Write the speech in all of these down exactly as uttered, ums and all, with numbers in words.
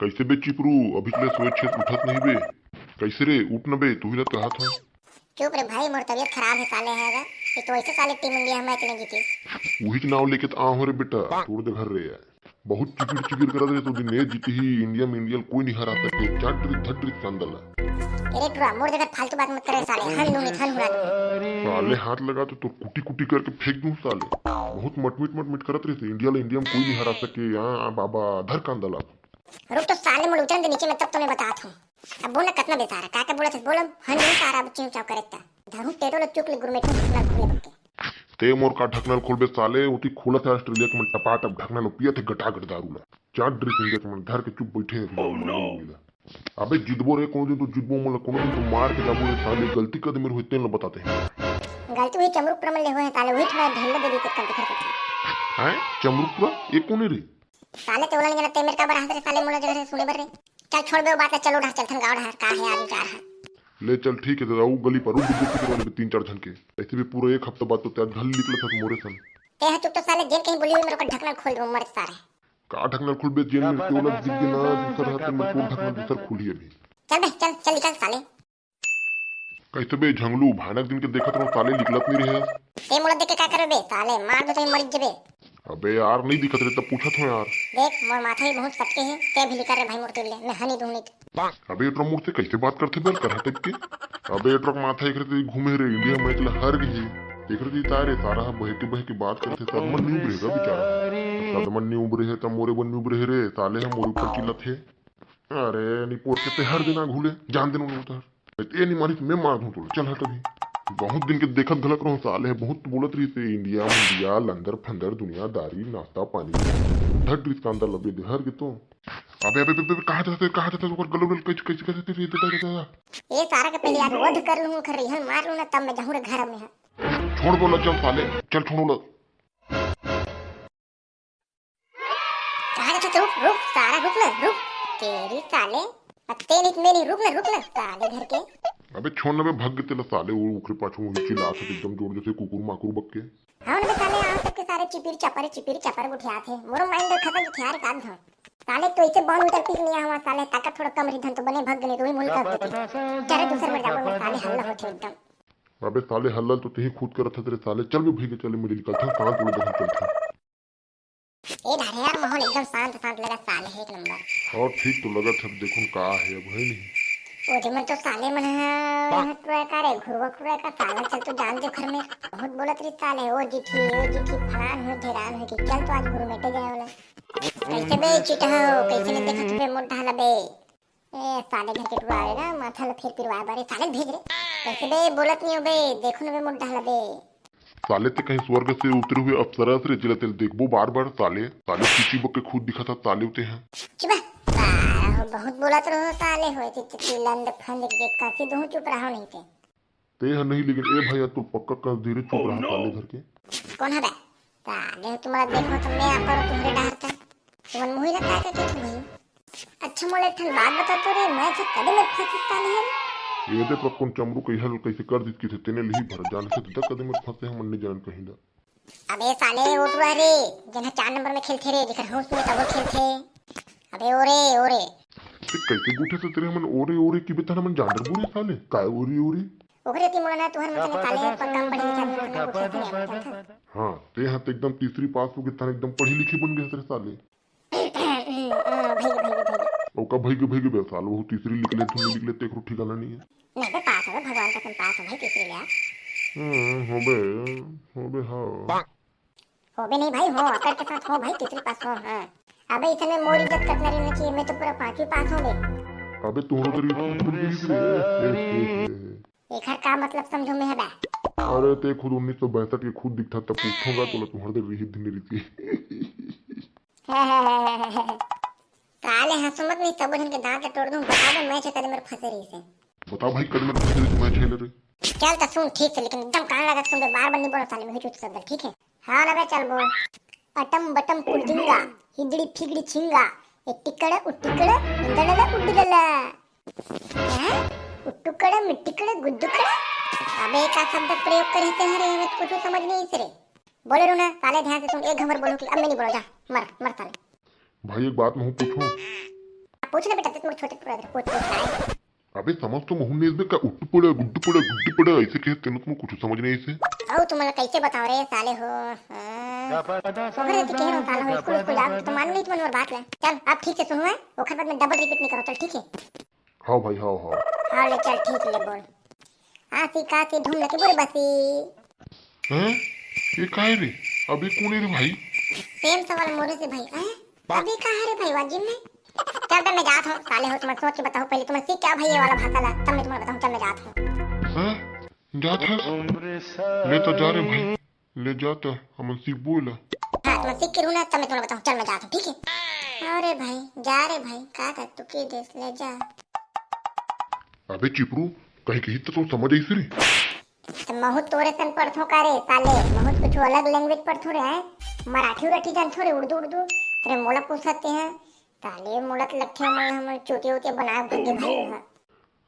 कइसे बे चिपरू, अभी ले सोए छेस उठत नहीं बे? कइसे रे, उठ न बे, तुही ला कहत हंव। चुप रे भाई, मोर तबीयत खराब हे साले हे गा। ये तो वैसे साले टीम इंडिया मैच नहीं जीती। उहीच नाव लेके त आंव रे बेटा, तोर दे घर रे। बहुत चिकिर चिकिर करत रहे तो दिन ये जीती ही, इंडिया में इंडिया कोई नहीं हरा सके। चटरी धटरी संदला। अरे टुरा, मोर जगह फालतू बात मत करे साले, हन लूंगी, हन हुरा दूंगी। साले हाथ लगा तो तोर कुटी कुटी करके फेंक दूं साले। बहुत मटमिट मटमिट करत रहे, इंडिया ला इंडिया में कोई नहीं हरा सके। हां बाबा, धर कांदला। रुक तो साले, मोला उतरन दे नीचे में, तब तो मैं बतात हंव। अब बोल ना, कतना बेसारा, का का बोलत हस, बोल अब, हन नहीं सारा, अब चिंव चाव करे ता। धरू टेटो ला चुक ले, गुरमेटो ढकना खोले बक्के। ते मोर का ढकना खोलबे साले, ओती खोलत हे ऑस्ट्रेलिया के मन टपाटप ढकना लो, पियत हे गटागट दारू ला। चाट ड्रिंक इंडिया के मन धर के चुप बैठे हे। अबे जितबो रे, कोनो दिन तो जितबो, मोला कोनो दिन तो मार के जाबो रे साले, गलती कदे मेर होय तेन ला बताते हैं। गलती वही चमरुक प्रमल ले होय हे साले, वही थोड़ा ढेल दे दी कम दिखा सकती। हैं? चमरुक प्रमल? ये कोन हे रे? साले ते ओला नहीं जानत, ते मेर का बर हाथ रे साले, मोला जगह से सुने बर रे। चल छोड़ बे वो बात ला, चलो डहर चलथन गाँव डहर, का हे आज विचार हे। ले चल ठीक हे दादा, वो गली पर उठ गई फिर वाले तीन चार झन के। ऐसे भी पूरा एक हफ्ता बाद तो ते आज घर निकलत हस मोरे सन। ते ह चुप तो साले, जेन कहीं बोली मेरे को ढकना खोल दो मर सारे। का ढकना खोलबे, जेन मेर के ओला दिख गे ना दूसर हाथ में, तोर ढकना दूसर खुली अभी। चल बे, चल, चल निकल साले। कइसे बे झंगलू, भयानक दिन के देखत रहो, साले निकलत नहीं रहे। ते मोला देख के का करबे बे? साले मार दो तो मर जबे। अबे यार, नहीं दिखत रहे तब पूछत हो यार। देख, मोर माथा भी बहुत सटके हे, ते भी निकल रे भाई मोर तुल्ले, मैं हनी दूं नहीं तो। अबे एटरा मोर से कइसे बात करथे बे, करहा टाइप के। अबे एटरा माथा एकरे ते घूमे रे, इंडिया मैच ला हार गई। एकरे ते तारे सारा हा बहके बहके बात करथे, सदमन नहीं उबरे गा बेचारा। सदमन नहीं उबरे हे त मोरे बन नहीं उबरे हे रे, साले हा मोर ऊपर चिल्लत हे। अरे, निपोर के ते हर दिन आघू ले, जान दे नोनी उतार। ए, ए, नहीं मारिस, मैं मार दूं तोला, चल हट अभी। बहुत दिन के देखत घलक रहो साले, बहुत बोलत रहिस हे, इंडिया, मुंडिया, लंदर, फंदर, दुनियादारी, नाश्ता, पानी। धट रहिस कांदा लबे दे, हर के तो। अबे, अबे, अबे, अबे, कहाँ जाते, कहाँ जाते, ओकर गलो में कैसे, कैसे, कैसे, कैसे, कैसे, कैसे, कैसे? ए, सारा के पहले आज वध कर लूं, खर रही, मार लूं ना, तब मैं जाहूं रे घर में। छोड़ बोला, चल साले, चल छोड़ बोला। कहाँ जाथस? रुक, रुक, सारा रुक ना, रुक। तेरी साले, अब ते नहीं, मैं नहीं, रुक ना, रुक ना, साले घर के। अबे छोड़ ना बे, भग गे तेला साले, वो ओकरे पाछू वही चिल्लात हे, एकदम जोर जैसे कुकुर माकुर बक के। हाँ ना बे साले, आप सबके सारे चिपिर चपर, चिपिर चपर उठियात हे। मोरो माइंड खत्म उठिया रे कान धो। साले तो इसे बॉल उतर पीक नहीं आवा साले, ताकत थोड़ा कम रही धन तो बने भग गने, तो वही मुल्क देते। चल रे दूसर में जाबो, साले हल्ला होथे एकदम। अबे साले हल्ला तो तेही खुद करत हस रे साले, चल बे भीगे चले, मेरे निकलथन, सांत उड़े दहन चलथन। ए ढारे यार, माहौल एकदम शांत शांत लगत साले हे, एक नंबर। हाँ, ठीक तो लगत हे, अब देखो का हे अब, है नहीं? ओ दे मन तो साले मन ह, टुरा का रे, घुरवा टुरा का साला, चल तो जान दे घर में। बहुत बोलत रही साले, ओ जीठी, ओ जीठी, फलान हो, ढेरान हो, कि चल तो आज गुरु मेटे जाए वाला। कैसे बे चिटहा हो, कैसे नहीं देखत बे मोटा हला बे? ए, साले घर के टुरा आवे ना, माथा ल फेर पिरवाए बारे, साले ल भेज रे। कैसे बे, बोलत नहीं हो बे, देखो ना बे, मोर डहला बे। साले ते कहीं स्वर्ग से उतरे हुए अप्सरा से रे, जिला तेल देखबो बार बार, साले, साले चीची बक के खुद दिखा था, साले उते हैं। चुप बे, साला हो, बहुत बोलत रहो, साले हो, ते, ते, ते लंद फंद के कसी दूं, चुप रहो नहीं ते। ते ह नहीं, लेकिन ए भाई, आज तो पक्का कस दे रे, चुप रहा साले घर के। कौन है बे? साले हो, तुम्हारा देखो तो मैं आप करो तुम्हारे डहर का। तुमन मुही लगा के क्यों भाई? अच्छा, मोला एक ठन बात बता तो रे, मैं से कदे में फंस साले है? ये देख, कौन चमरू कही हल कैसे कर दिस किसे, तेने लिही भर जान से तक कदे में फंसे हम नहीं जानन कहीं दा। अबे साले, ओ टुरा रे, जेन ह चार नंबर में खेलथे रे, जेकर होश में तब खेलथे। अबे ओ रे, ओ रे। ते कैसे गुठे से तेरे हमन ओ रे, ओ रे की बेतन हमन जांडर बुरे साले, काय ओ रे, ओ रे? ओकरे ती मोला ना तुहर मन से साले, पर कम पढ़े लिखे आदमी मन से गुठे से नहीं आवत था। हाँ, ते हा तो एकदम तीसरी पास हो गए, तन एकदम पढ़े लिखे बन गए तेरे साले। भैया, भैया, भैया। ओका भैगे, भैगे बे साल, वो तीसरी लिख ले, तुम लिख ले, तेकरो ठिकाना नहीं है। नहीं बे, पास हो बे, भगवान कसम पास हो भाई, तीसरी ले आ। हम्म, होबे, होबे, हाँ। होबे नहीं भाई, हो, अकड़ के साथ हो भाई, तीसरी पास हो, हाँ। अबे इतने मोर इज्जत करना रही होना चाहिए, मैं तो पूरा पांचवी पास हूँ बे। अबे तुहरो तो रिश्ता खुल गई रे। एकर का मतलब समझो में है बे? अरे ते खुद उन्नीस सौ बासठ के खुद दिखता, तब पूछूंगा तोला, तुहर दे रिहित दिन रीति। साले हंसो मत नहीं, सब जन के दांत तोड़ दूं, बता दे मैं छे कदम में फंसे रही से। बता भाई, कदम में फंसे रही से, मैं छे ले रे। चल तो सुन ठीक से, लेकिन एकदम कान लगा के सुन बे, बार बार नहीं बोलो साले, मैं चुप सब, ठीक है? हाँ ना बे, चल बोल। अटम बटम कुलजिंगा, हिदड़ी फिगड़ी छिंगा, ए टिकड़ उटिकड़, इंदड़ला उड्डीला। हैं? उट्टुकड़, मिट्टिकड़, गुद्दुकड़? अबे, का शब्द प्रयोग करे ते हरे, हमें तो कुछ समझ नहीं इस रे। बोले रू ना, साले ध्यान से सुन, एक घमर बोलो कि अब मैं नहीं बोला, जा, मर, मर साले। भाई, एक बात मैं पूछूं? पूछ, कुछ ना बेटा, ते मोर छोटे टुरा पोत पोत लाए। अबे समझ तो महूं नइ आइस बे का, उट्टू पड़ा, गुड्डू पड़ा, गुड्डू पड़ा, अइसे कहे तेन तो मोर कुछ समझ नइ आइस। अउ तुमन ला कइसे बतावं रे साले हो? हाँ। ओकरे तो कहे रहों साला हो, स्कूल, स्कूल जाओ, तो मानों नहीं तुमन मोर बात ला। चल, अब ठीक से सुनहू, हैं? ओखर बाद में डबल रिपीट नइ करव, चल, ठीक हे? हाँ भाई, हाँ, हाँ। हाँ, ले चल, ठीक ले बोल। आसी कासी ढूम लगे बोल बसी। हैं? ये का हे रे? अबे कोन हे रे भाई? सेम सवाल मोरो से भाई। हैं? अबे का हे रे भाई, वाजिब में? चल बे, मैं जात हंव, साले हो, तुमन सोच के बताहू पहली, तुमन सीख के आओ भाई ये वाला भाषा ला, तब मैं तुमन ला बताहूं, चल मैं जात हंव। हैं? जात हस? ले तो जा रे भाई, ले जा तो, हमन सीखबो एला। हाँ, तुमन सीख के रहू ना, तब मैं तुमन ला बताहूं, चल मैं जात हंव, ठीक हे? अरे भाई, जा रे भाई, का कर तू के देस, ले जा। अबे चिपरू, कहीं कही तो समझ आइस रे। त महूं तोरे सन पढ़थों का रे साले? महूं कुछ अलग लैंग्वेज पढ़थों रे, हैं? मराठी उराठी जानथों रे, उर्दू उर्दू? अरे मोला पूछत हे, साले मोला त लगथे हमन, हमन चूतिया उतिया बनाए भागे भाई हो।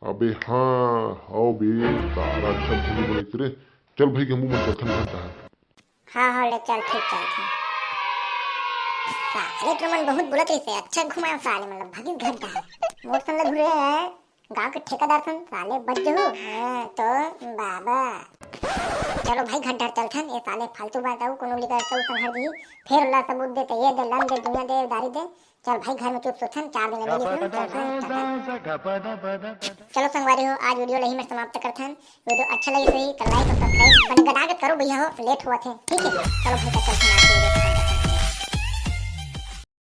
अबे हाँ, हव बे, सारा अच्छा भूमि बनाइस रे। चल भाई, हमू मन चलथन घर डहर। हाँ, हाँ, ले चल, ठीक चलथन। साले तुमन बहुत बोलत रहिस हे, अच्छा घुमाव साले, मतलब भागिस घर डहर। मोर सन ल घुरे हे, गांव के ठेकेदार सन साले बच जहू। हाँ, तो बाबा। चलो भाई, घर डहर चलथन, ये साले फालतू बात अउ कोनो लिकर तो संघर दी, फेर ओला सबूत दे, तो ये दे, लन दे, दुनिया दे, उधारी दे। चल भाई, घर में चुप सोथन, चार दिन ले निकलथन, चल भाई, टाटा। चलो संगवारी हो, आज वीडियो ल इही में समाप्त करथन। वीडियो अच्छा लगे तो ही तो लाइक और सब्सक्राइब बने गदा के करो भैया हो, लेट होवत हे, ठीक हे? चलो भाई, तब चलथन आज के वीडियो।